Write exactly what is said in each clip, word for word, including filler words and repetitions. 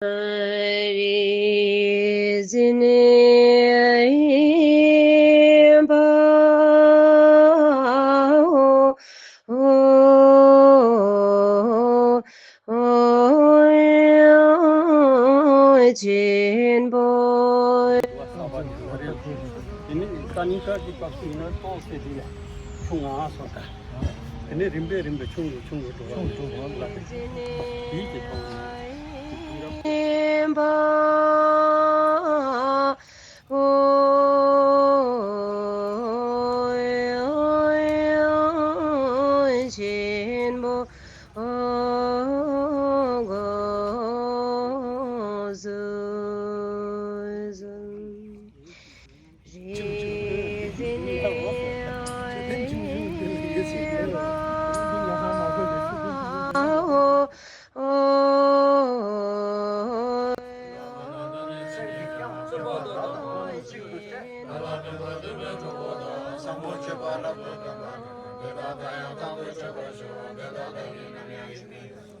རེ་ཟིན་ཡིན་པའོ། ཆེན་པོ། དེ་ནི་ཀ་ནི་ཀ་གི་སྐབས་སུ་ཡིན་ན་ཏོག་ཙེ་དེ་ལ་ཆུང་ང་སོང་ད། དེ་ནས་རིམ་པས་རིམ་པས་ཆུང་རུ་ཆུང་རུ་འགྲོ་བ། ཆུང་རུ་ཆུང་རུ་ལ། དེའི་གི་ཐོག་ནས། ཆེན་པོ།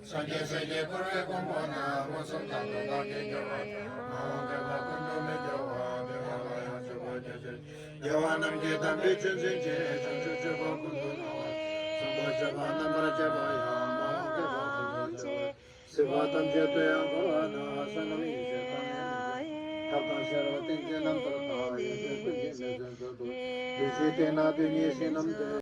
སངས་རྒྱས་སྲས་ཀྱི་འཁོར་བའི་དཔུང་པོ་རྣམས། མངོན་སུམ་དང་དུ་བདག་གིས་རྒྱལ་བ་དང་། མ་འོངས་བསྐལ་པ་ཀུན་ཏུ་མི་སྐྱོ་བ། འདི་ལ་ཡང་སྤྱོད་པ་རྒྱ་ཆེར། རྒྱལ་བ་རྣམས་ཀྱི་དམ་པའི་ཆོས་འཛིན་ཅིང་། བྱང་ཆུབ་སྤྱོད་པ་ཀུན་ཏུ་སྣང་བ། བཟང་པོ་སྤྱོད་པ་རྣམ་པར་བྱེད་པ་ཡང་། མ་འོངས་བསྐལ་པ་ཀུན་ཏུ་སྐྱོ་བ། སྲིད་པ་ཐམས་ཅད་དུ་ཡང་འཁོར་བ་ན། བསོད་ནམས་ཡེ་ཤེས་གྲངས་ལས་མི་འདས། ཐབས་དང་ཤེས་རབ་ཏིང་འཛིན་རྣམ་ཐར་དང་། ཡོན་ཏན་ཀུན་གྱི་མེ་བཙན་ཚོགས་འཁྲུགས། བདུད་བཞིའི་སྟེང་ན་དོན་གཉིས་བཞི་རྣམས་ཏེ།